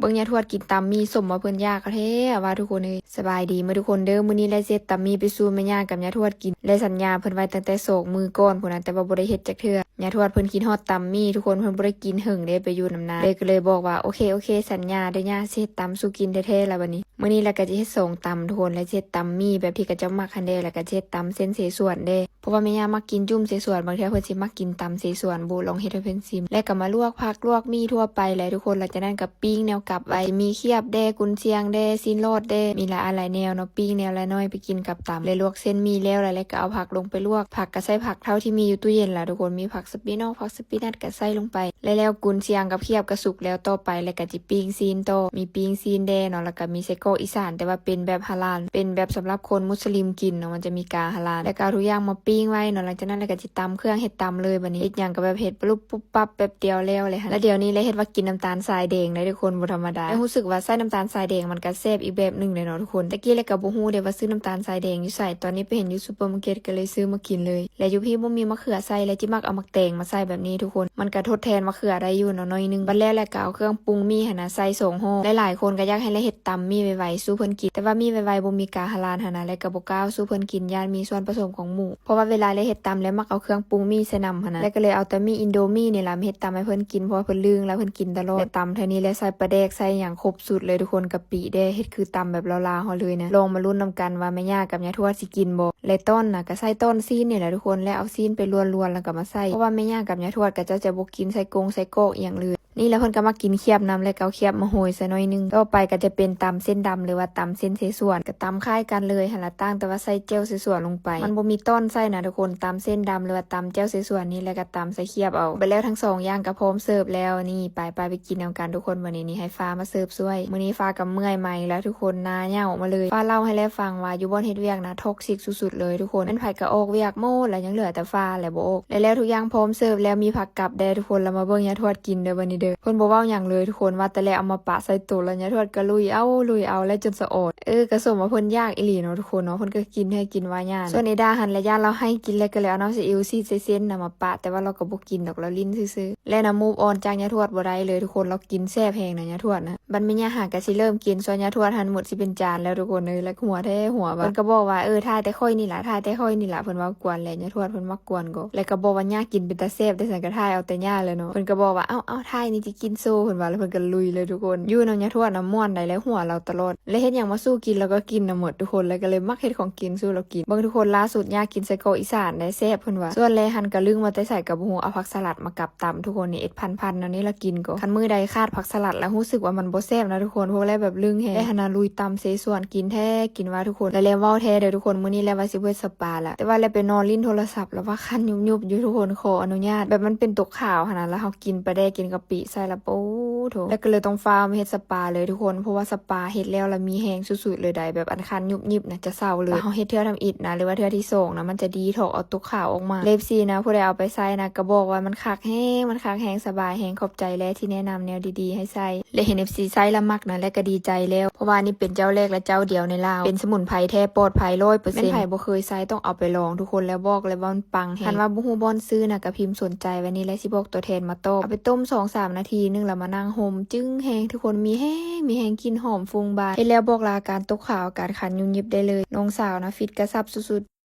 ເບິ່ງຍາທວດກິນຕຳໝີ່ ສົມວ່າເພິ່ນຢາກແທ້ວ່າທຸກຄົນເອີຍ. ສະບາຍດີໝົດທຸກຄົນເດີ. ມື້ນີ້ແຫຼະຊິເຮັດຕຳໝີ່ໄປສູ່ແມ່ຍ່າກັບຍາທວດກິນ ແລະສັນຍາເພິ່ນໄວ້ຕັ້ງແຕ່ສອງມື້ກ່ອນພຸ້ນນະ ແຕ່ວ່າບໍ່ໄດ້ເຮັດຈັກເທື່ອ. ຍາທວດເພິ່ນຄິດຮອດຕຳໝີ່ທຸກຄົນ ເພິ່ນບໍ່ໄດ້ກິນເຫິງເດ້ ໄປຢູ່ນຳນາ ເລີຍກໍເລີຍບອກວ່າ ໂອເຄ ໂອເຄ ສັນຍາເດີຍາ ຊິເຮັດຕຳສູ່ກິນແທ້ໆລະບັດນີ້. ມື້ນີ້ລະກະຈະເຮັດສອງຕຳທຸກຄົນ ແລະຊິເຮັດຕຳໝີ່ແບບທີ່ເຂົາເຈົ້າມັກຫັ້ນເດ້ ແລ້ວກະຊິເຮັດຕຳເສັ້ນເສສວນເດ້ ເພາະວ່າແມ່ຍ່າມັກກິນຈຸ້ມເສສວນ ບາງເທື່ອເພິ່ນຊິມັກກິນຕຳເສສວນ ບໍ່ລອງເຮັດໃຫ້ເພິ່ນຊິມ ແລະກະມາລວກຜັກລວກໝີ່ທົ່ວໄປແຫຼະທຸກຄົນ. ຫຼັງຈາກນັ້ນກະປີ້ງແນວກັບໄວ້ ມີຄຽບແດ່ ກຸນຊຽງແດ່ ຊີ້ນຫຼອດແດ່ ມີຫຼາຍອັນຫຼາຍແນວເນາະ ປີ້ງແນວລະໜ້ອຍໄປກິນກັບຕຳ ແລະລວກເສັ້ນໝີ່ແລ້ວລະ ແລະກະເອົາຜັກລົງໄປລວກ. ຜັກກະໃສ່ຜັກເທົ່າທີ່ມີຢູ່ຕູ້ເຢັນລະທຸກຄົນ ມີຜັກສະປີນອກ ຜັກສະປີນັດກະໃສ່ລົງໄປ ແລະແລ້ວກຸນຊຽງກັບຄຽບກະສຸກແລ້ວຕໍ່ໄປ ແລະກະຊິປີ້ງຊີ້ນຕໍ່ ມີປີ້ງຊີ້ນແດ່ເນາະ ແລະກະມີໄສ້ກອກອີສານ ແຕ່ວ່າເປັນແບບຮາລານ ເປັນແບບສຳລັບຄົນມຸດສະລິມກິນເນາະ ມັນຈະມີກາຮາລານ ແລະກະເອົາທຸກຢ່າງມາປີ້ງໄວ້ເນາະ. ຫຼັງຈາກນັ້ນລະກະຊິຕຳເຄື່ອງເຮັດຕຳເລີຍບັດນີ້ ເຮັດຫຍັງກະແບບເຮັດປະປຸບປຸບປັບແປັບດຽວແລ້ວເລີຍຫັ້ນ. ແລະດຽວນີ້ລະເຮັດວ່າກິນນ້ຳຕານຊາຍແດງໄດ໋ທຸກຄົນ ບໍ່ທຳມະດາ ແລະຮູ້ສຶກວ່າໃສ່ນ້ຳຕານຊາຍແດງມັນກະແຊບອີກແບບໜຶ່ງເລີຍເນາະທຸກຄົນ. ແຕ່ກີ້ລະກະບໍ່ຮູ້ເດ້ວ່າຊື້ນ້ຳຕານຊາຍແດງຢູ່ໃສ ຕອນນີ້ໄປເຫັນຢູ່ຊຸບເປີມາເກັດກະເລີຍຊື້ມາກິນເລີຍ. ແລະຢູ່ພີ້ບໍ່ມີມະເຂືອໃສ່ ແລະຈິມັກເອົາໝາກແຕງມາໃສ່ແບບນີ້ທຸກຄົນ ມັນກະທົດແທນມະເຂືອໄດ້ຢູ່ເນາະໜ້ອຍໜຶ່ງ. ບັດແລ້ວລະກະເອົາເຄື່ອງປຸງໝີ່ຫັ້ນນະໃສ່ສອງຫໍ່ ຫຼາຍໆຄົນກະຢາກໃຫ້ລະເຮັດຕຳໝີ່ໄວໆສູ່ເພິ່ນກິນ ແຕ່ວ່າໝີ່ໄວໆບໍ່ມີກາຮາລານຫັ້ນນະ ແລະກະບໍ່ກ້າເອົາສູ່ເພິ່ນກິນ ຢ້ານມີສ່ວນປະສົມຂອງໝູ ເພາະວ່າເວລາລະເຮັດຕຳລະມັກເອົາເຄື່ອງປຸງໝີ່ໃສ່ນຳຫັ້ນນະ ແລະກະເລີຍເອົາແຕ່ໝີ່ອິນໂດມີນີ້ລະມາເຮັດຕຳໃຫ້ເພິ່ນກິນ ເພາະວ່າເພິ່ນລຶ້ງລະເພິ່ນກິນຕະຫຼອດ. ແລະຕຳເທື່ອນີ້ລະໃສ່ປາແດກໃສ່ຫຍັງຄົບ ສຸດເລີຍທຸກຄົນ ກະປິແດ່ ເຮັດຄືຕຳແບບລາວໆເຮົາເລີຍນະ. ລອງມາລຸ້ນນຳກັນວ່າແມ່ຍ່າກັບຍາທວດຊິກິນບໍ່ ແລະຕ້ອນນະກະໃສ່ຕ້ອນຊີ້ນນີ້ແຫຼະທຸກຄົນ ແລະເອົາຊີ້ນໄປລວນໆແລ້ວກະມາໃສ່ ເພາະວ່າແມ່ຍ່າກັບຍາທວດກະເຈົ້າຈະບໍ່ກິນໄສ້ກົງໄສ້ກອກອີ່ຫຍັງເລີຍ. ນີ້ລະເພິ່ນກະມາກິນຄຽບນຳ ແລະກະເອົາຄຽບມາໂຮຍໃສ່ໜ້ອຍໜຶ່ງ. ຕໍ່ໄປກະຈະເປັນຕຳເສັ້ນດຳ ຫຼືວ່າຕຳເສັ້ນເສສວນ ກະຕຳຄ້າຍກັນເລີຍຫັ້ນລະ ຕ່າງແຕ່ວ່າໃສ່ແຈ່ວເສສວນລົງໄປ ມັນບໍ່ມີຕ້ອນໃສ່ນະທຸກຄົນ. ຕຳເສັ້ນດຳ ຫຼືວ່າຕຳແຈ່ວເສສວນນີ້ ແລະກະຕຳໃສ່ຄຽບເອົາ. ບັດແລ້ວທັງສອງຢ່າງກະພ້ອມເສີບແລ້ວ ນີ້ ໄປໆໄປກິນນຳກັນທຸກຄົນ. ບັດນີ້ນີ້ໃຫ້ຟ້າມາເສີບຊ່ວຍ ມື້ນີ້ຟ້າກະເມື່ອຍໃໝ່ລະທຸກຄົນ ໜ້າເຫຍົາມາເລີຍ. ຟ້າເລົ່າໃຫ້ແລະຟັງວ່າຢູ່ບ່ອນເຮັດວຽກນະ ທັອກຊິກສຸດໆເລີຍທຸກຄົນ ແມ່ນໃຜກະອອກວຽກໝົດລະ ຍັງເຫຼືອແຕ່ຟ້າແຫຼະບໍ່ອອກ. ແລະແລ້ວທຸກຢ່າງພ້ອມເສີບແລ້ວ ມີຜັກກັບແດ່ທຸກຄົນ ລະມາເບິ່ງຍາທວດກິນເດີບັດນີ້ເດີ. ເພິ່ນບໍ່ເວົ້າຫຍັງເລີຍທຸກຄົນ ວ່າແຕ່ແລະເອົາມາປະໃສ່ໂຕລະ ຍາທວດກະລຸຍເອົາລຸຍເອົາ ແລະຈົນສະອອດ. ເອີ ກະສົມວ່າເພິ່ນຢາກອີ່ຫຼີເນາະທຸກຄົນເນາະ ເພິ່ນກະກິນແທ້ກິນວ່າຍານ. ສ່ວນເອດາຫັ້ນລະ ຢ້ານລາວໄຫ້ກິນ ແລະກະເລີຍເອົານ້ຳຊີອິວສີດໃສ່ເສັ້ນນະມາປະ ແຕ່ວ່າລາວກະບໍ່ກິນດອກ ລາວຫຼິ້ນຊື່ໆ. ແລະນະ ມຸບອອນຈາກຍາທວດບໍ່ໄດ້ເລີຍທຸກຄົນ ລາວກິນແຊບແຮງນະຍາທວດນະ. ບັດແມ່ຍ່າຫາກະຊິເລີ່ມກິນ ສ່ວນຍາທວດຫັ້ນໝົດຊິເປັນຈານແລ້ວທຸກຄົນເອີຍ ແລະຫົວແທ້ຫົວວ່າ ເພິ່ນກະບອກວ່າ ເອີ ຖ່າຍແຕ່ຂ້ອຍນີ້ລະ ຖ່າຍແຕ່ຂ້ອຍນີ້ລະ ເພິ່ນເວົ້າກວນແຫຼະ ຍາທວດເພິ່ນມັກກວນກໍ ແລະກະບອກວ່າ ຍາກິນເປັນຕາແຊບ ແຕ່ສັນກະຖ່າຍເອົາແຕ່ຍ່າແຫຼະເນາະ. ເພິ່ນກະບອກວ່າ ເອົ້າໆ ຖ່າຍນີ້ຊິກິນໂຊ ເພິ່ນວ່າ ລະເພິ່ນກະລຸຍເລີຍທຸກຄົນ. ຢູ່ນຳຍາທວດນະມ່ວນໃດ ແລະຫົວລາວຕະຫຼອດ ແລະເຮັດຫຍັງມາສູ່ກິນລາວກະກິນນຳໝົດທຸກຄົນ ແລະກະເລີຍມັກເຮັດຂອງກິນສູ່ລາວກິນ. ເບິ່ງທຸກຄົນ ລ່າສຸດຍາກິນໄສ້ກອກອີສານໄດ໋ ແຊບເພິ່ນວ່າ. ສ່ວນແລຫັ້ນກະລຶ້ງມາແຕ່ໃສກະບໍ່ຮູ້ ເອົາຜັກສະຫຼັດມາກັບ ຕຳທຸກຄົນນີ້ ເອັດພັນໆແນວນີ້ລະກິນກໍ ຄັນມື້ໃດຂາດຜັກສະຫຼັດລະຮູ້ສຶກວ່າມັນບໍ່ແຊບນະທຸກຄົນ ພວກແລແບບລຶ້ງແຮງ. ແລຫັ້ນນະລຸຍຕຳເສສວນ ກິນແທ້ກິນວ່າທຸກຄົນ ແລແລເວົ້າແທ້ເດີທຸກຄົນ. ມື້ນີ້ແລວ່າຊິເປີດສະປາລະ ແຕ່ວ່າແລໄປນອນຫຼິ້ນໂທລະສັບລະວ່າຄັນຍຸບໆຢູ່ທຸກຄົນ ຂໍອະະນຸຍາດ ແບບມັນເປັນຕົກຂາວຫັ້ນນະ ລະເຮົາກິນປາແດກກິນກະປິໃສ່ລະ ໂອ້ໂທ້ ແລກະເລີຍຕ້ອງຟ້າວມາເຮັດສະປາເລີຍທຸກຄົນ ເພາະວ່າສະປາເຮັດແລ້ວລະມີແຮງສຸດໆເລີຍໃດ໋ ແບບອັນຄັນຍຸບໆນະຈະເຊົາເລີຍ. ເຮົາເຮັດເທື່ອທຳອິດນະ ຫຼືວ່າເທື່ອທີສອງນະ ມັນຈະດີທອກເອົາຕົກຂາວອອກມາ. ເລັບຊີນະ ຜູ້ໃດເອົາໄປໃຊ້ນະກະບອກວ່າມັນຄັກແຮງ ມັນຄັກແຮງ ສະບາຍແຮງ ຂອບໃຈແລທີ່ແນະນຳແນວດີໆໃຫ້ໃຊ້ ແລເຫັນເອັບຊີໃຊ້ລະມັກນະ ແລກະດີໃຈແລ້ວ ເພາະວ່ານີ້ເປັນເຈົ້າແລກ ແລະເຈົ້າດຽວໃນລາວ ເປັນສະໝຸນໄພແທ້ປອດໄພຮ້ອຍເປີເຊັນ ແມ່ນໃຜບໍ່ເຄີຍໃຊ້ຕ້ອງເອົາໄປລອງທຸກຄົນ ແລ້ວບອກເລີຍວ່າມັນປັງແຮງ. ຄັນວ່າບໍ່ຮູ້ບ່ອນຊື້ນະກະພິມສົນໃຈໄວ້ນີ້ ແລະຊິບອກຕົວແທນມາຕອບ. ເອົາໄປຕົ້ມສອງສາມນາທີໜຶ່ງ ລະມານັ່ງຫົ່ມ ຈຶ້ງແຮງທຸກຄົນ ມີແຮງ ມີແຮງ ກິ່ນຫອມຟຸງບານ ເຮັດແລ້ວບອກລາອາການຕົກຂາວ ອາການຄັນຍຸບໆໄດ້ເລີຍ. ນ້ອງສາວນະຟິດກະສັບສຸດໆ.